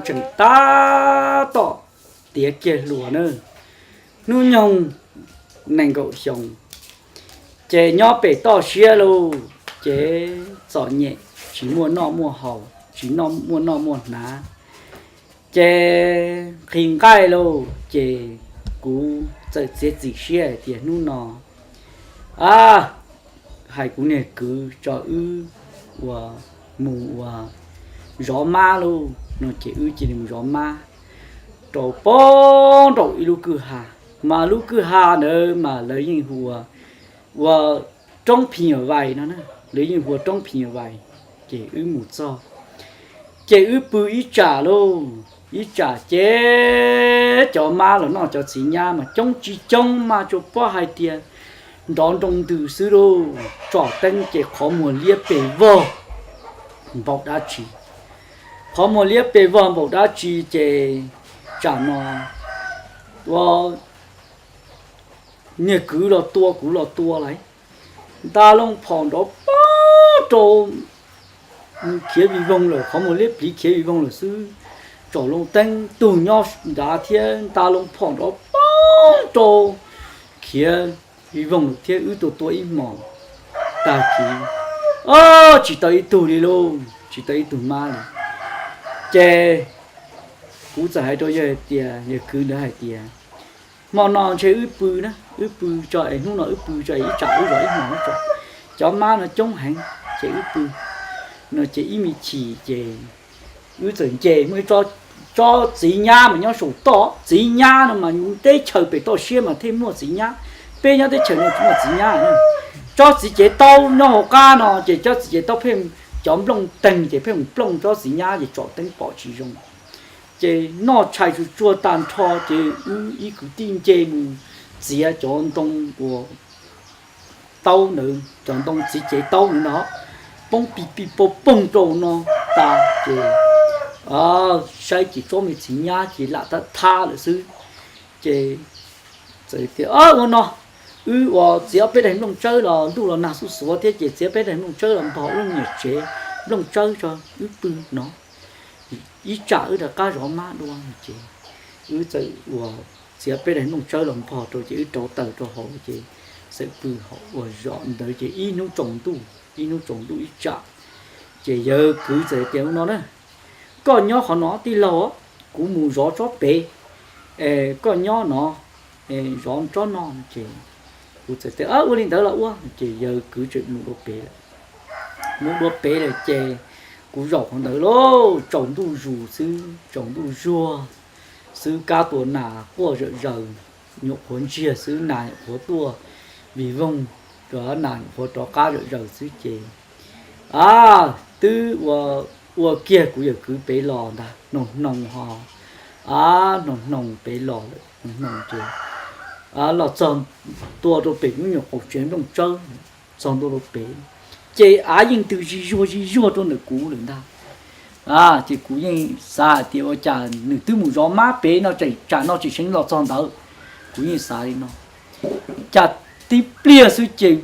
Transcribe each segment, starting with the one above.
tseem tab tom tiav kiag hluas na, hnub nyoog nees nkaum xyoo, ces nyob pem toj siab lauj, ces txom nyem, tsis muaj noj muaj haus, tsis muaj noj muaj hnav, ces nqhis nqaij lauj, ces kuv txawm txiav txim siab hais tias hnub no, a, hais kuv niag kwv tso wb ua mus ua zov mab lauj no, ces wb cia li mus zov mab rau pem nraum ib lub kwj ha, mas lub kwj ha ntawd mas lawv yeej hu ua, ua roob phi nyuam vais no, lawv yeej hu ua roob phi nyuam vais. Ces wb mus txog, ces wb pw ib tsam lauj, ib tsam ces cov mab los noj cov txiv nyab mas coob tsis coob mas tsuas paub hais tias nrov nroo ntws xwb lauj, tsom teeb ces qhov muag liab pes vog npaum dab tsi, qhov muag liab pes vog npaum dab tsi, ces tsam no ua niag kwv los tua kuv los tua lawm, nta loo phom nrov poob rau, khiav vij voog lawm, qhov muag liab pliv khiav vij voog lawm xwb, tsom loo teeb tug nyob nrad thiab nta loo phom nrov poob rau, khiav vij voog lawm thiab wb tua tua ib hmos tag kis, o, tsis tau ib tug li lauj, tsis tau ib tug mab li. Ces kuv txawm hais rau yawg tias, yawg kwv ntawd hais tias, hmo no ntshe wb pw na, wb pw tso es hnub no wb pw tso es ib tsam wb zov ib hmos tso, cov mab no coob heev, ces wb pw no ces ib me chim ces wb txawm nce muaj ib tsob txiv nyab mas nyob saum toj, txiv nyab no mas teb chaws pem toj siab mas thiaj muaj txiv nyab, peb nyob teb chaws no tsis muaj txiv nyab. Tsob txiv cev taub nyob hauv qab no ces tsob txiv cev taub pheej, cov nplooj teeg ces pheej mus plooj tsob txiv nyab ces tsom teeb pom tsis zoo. Ces noj tshais tsuag tsuag tag nrho ces wb ib kwv tij nce mus txiav cov ntoo uas taub ntawd, cov ntoo txiv cev taub ntawd no, poob pis pis pog poog rau no tas ces saib ces tsob me txiv nyab ces lam thab thab lawm xwb. Ces txawm tias, ua no, wb ua txiav peb daim nplooj tsawb los ntuj los nag xuj xuav thiab ces txiav peb daim nplooj tsawb los npog wb niam tsev nplooj tsawb tso wb pw no, ib tsam wb rov qab zov mab dua. Ces wb txawm ua txiav peb daim nplooj tsawb los npog rau ces wb rauv taws rau hauv ces txawm pw ua zov ntawd ces ib hnub tsaus ntuj, ib hnub tsaus ntuj ib tsam. Ces yawg kwv txawm tias, ua no na, koj nyob qhov no tij laug, kuv mus zov tsob pem, koj nyob no zov tsob no. Ces kuv txawm tias, ua li ntawd los ua. Ces yawg kwv txawm mus dua pem lawm. Mus dua pem lawm ces kuv zaum qhov ntawd lauj, tsaus ntuj zus xwb, tsaus ntuj zuag xwb, kab tua nas quaj zom zaws, nyuam qhuav ntsiag xwb nas nyuam qhuav tuaj vij voog, nas nyuam qhuav rov qab zom zaws xwb ces, a, twb ua kiag kuv yawm kwv pem los ntag, hnoos hnoos ho, a, hnoos hnoos pem los lawm, hnoos hnoos ces los txog ntua rau pem lub nyuam qaum tsev nplooj tsawb, txog ntua rau pem ces av yeej ntws zig zuag zig zuag rau ntawm kuv lawm ntag. Ces kuv yeej xav hais tias ua cas nws twb mus zov mab pem no, tsam no tseem seev los txog ntawd. Kuv yeej xav li no, cas tib pliag xwb ces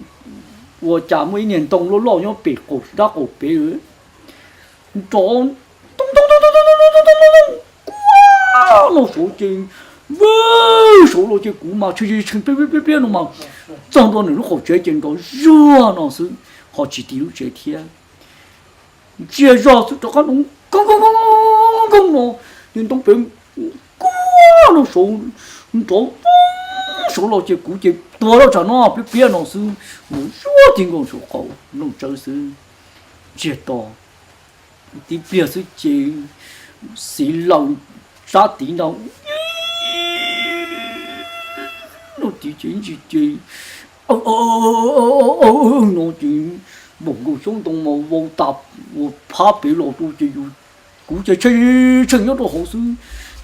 ua cas muaj ib niag ntoo loj loj nyob pem qaum dab qaum pem nrov, kuaj no saud ces, vwg saud los ces kuv mas tshee tshee pliab pliab pliab no mas txog ntua nws lub qaum tsev ces nrov zuag no xwb, ho tsis tiv lub tsev thiab. Ntsia zog xwb rov qab nrov nkoog no, ces ntoo pem kuaj no saud, nrov saud los ces kuv ces tuag lawm tsam no pliab pliab no xwb, mus zuag tig nkoos saum qaum nplooj tsawb xwb. Ntsiag to, tib pliag xwb ces xiv laws sab tid ntag, no tid ces ntsis ces no ces npaum nkaus xyoob ntoo mas vau tas ua phab pem los rau ces yus, kuv ces tshee tshee nyob rau hauv xwb,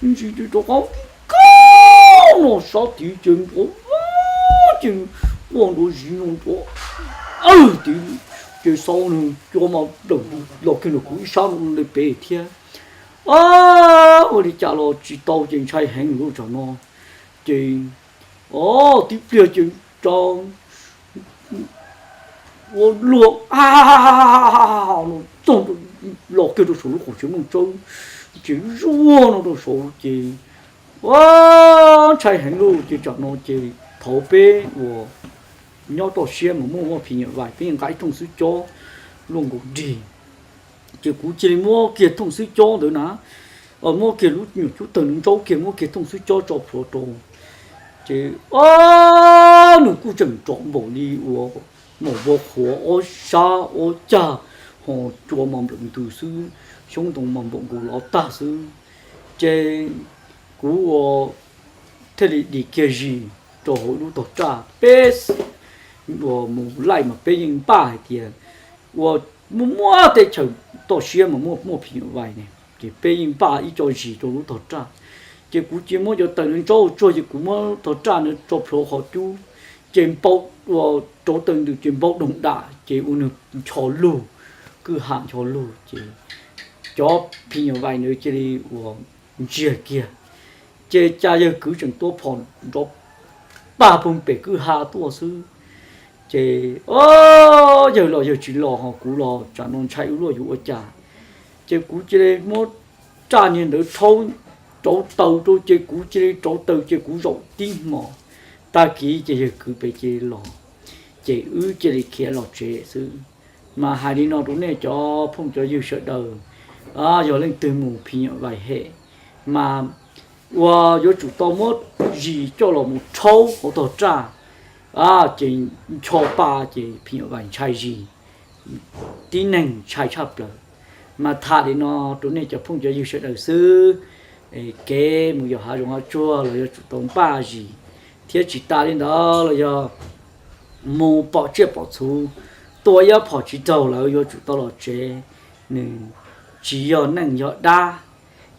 ntsis ces rov qab kab no sab tid ces nrov ces quaj nrov zig no nrov, tid ces xau nws cua mas dawm los kiag ntawm kuv ib sab no li pem thiab. Ua li cas los tsis tau ces ntshai heev lawm tsam no ces, o, tib pliag ces rov ua luag no txog los kiag rau saum lub qaum tsev nplooj tsawb, ces zuag no rau saud ces ua ntshai heev lawm ces tsam no ces thaum peb uas nyob toj siab mas muaj muaj phim nyuam vais peb nqa ib thooj xwb cob luaj nkaus dig. Ces kuv cia li muab kiag thooj xwb cob ntawd na, muab kiag lub nyuam cub tawg ntsaub kiag muab kiag thooj xwb cob tso plhuav rau. Ces o nws kuj tseem rov npaum li uas maum npua qhuav ob sab ob cag, ho cua mas nplawm ntws xwb, xyoob ntoo mas npaum nkaus lov tag xwb. Ces kuv ua thiaj li dim kiag zis rau hauv lub tog raj peb uas mus laij mas peb yeej npaj hais tias ua muaj muaj teb chaws toj siab mas muaj muaj phim nyuam vais ne, ces peb yeej npaj ib co zis rau lub tog raj. Ces kuv cia muab cov taws ntsaub tsuag ces kuv muab tog raj ntawd tso plhuav qhov cub, ces npau ua rauv taws ntws ces npau doog dam ces ua nws ncho lug, kwj ha ncho lug ces cov phim nyuam vais ntawd cia li ua ntsiag kiag. Ces cas yawg kwv tseem tua phom nrov pag pug pem kwj ha tuaj xwb. Ces o yawg los yawg tsis los ho kuv los tsam no ntshai ua luaj yuav ua cas. Ces kuv cia li muab raj niag ntawd rhaub rauv taws rau ces kuv cia li rauv taws ces kuv zaum tib hmos. Tag kis ces yawg kwv pem cia li los, ces wb cia li khiav los tsev xwb. Mas hais li no rau nej cov phooj cov ywg sawv daws, yog leej twg mus phim nyuam vais hem mas ua yuav tsum tau muab zis coj los mus rhaub hauv tog raj, ces ncho pa ces phim nyuam vais ntshai zis, tib neeg ntshai tshaj plaws. Mas tham li no rau nej cov phooj cov ywg sawv daws xwb, kev mus yos hav zoov hav tsuag los yuav tsum tau npaj zis thiab tsis tas li ntawd los yog mus pom tsiaj pom txhu, tua ib phom tsis raug lawm yuav tsum tau los tsev, nws tsis yog neeg yog dab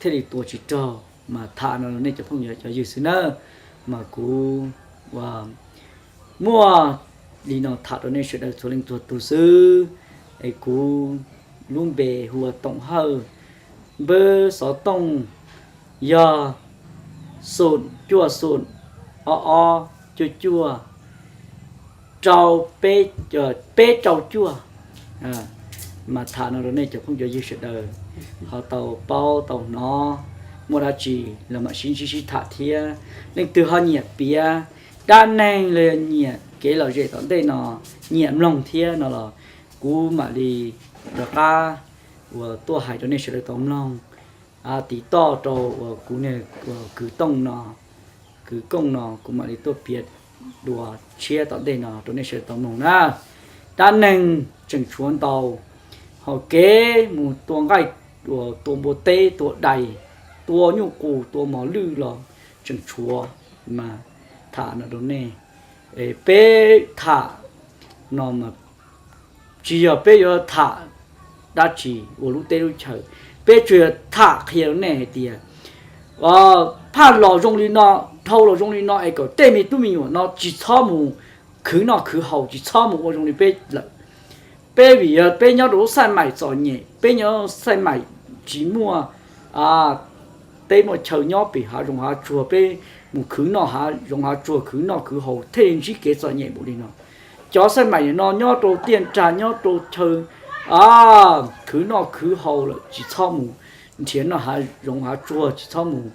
thiaj li tua tsis raug. Mas tham no nej cov phooj cov ywg xwb nawb, mas kuv muaj li no tham rau nej sawv daws txhua leej txhua tus xwb. Es kuv lub npe hu ua Toom Hawj, npawb xov tooj yog xoom cuaj xoom ob ob cuaj cuaj rau peb rau cuaj. Mas tham no rau nej cov phooj cov ywg sawv daws ho tau paub tau hnov, muaj dab tsi los mam sib ntsib sib tham thiab. Leej twg ho nyiam piav dab neeg los yog nyiam kev lom zem tom ntej no, nyiam mloog thiab no los kuv mam li rov qab uas tuaj hais rau nej sawv daws tau mloog. Tiv toj rau uas kuv niag kwv Tooj no, kwv Kooj no kuv mam li tuaj piav dua tshiab tom ntej no rau nej sawv daws tau mloog na. Dab neeg tseem tshuav ntau, ho kev mus tua nqaij, tua npua teb, tua dais, tua nyuj qus, tua mos lwj los tseem tshuav. Mas tham no rau nej, peb tham no mas tsis yog peb yuav tham dab tsi ua lub teb lub chaw, peb tsuas yog tham qhia rau nej hais tias phaj los zoo li no, dhau los zoo li no es kom tej me tub me nyuam no tsis txhob mus khwv noj khwv haus, tsis txhob mus ua zoo li peb lawm. Peb vim yog peb nyob rau lub xaj maim txom nyem, peb nyob xaj maim tsis muaj teb muaj chaw nyob pem hav zoov hav tsuag, peb mus khwv noj hav zoov hav tsuag, khwv noj khwv haus thiaj li ntsib kev txom nyem npaum li no. Cov xaj maim no nyob rau tiaj nrag nyob rau chaw khwv noj khwv haus lawm, tsis txhob mus nrhiav noj hav zoov hav tsuag, tsis txhob mus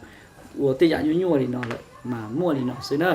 ua tej yam nyuaj nyuaj li no lawm mas muaj li no xwb na.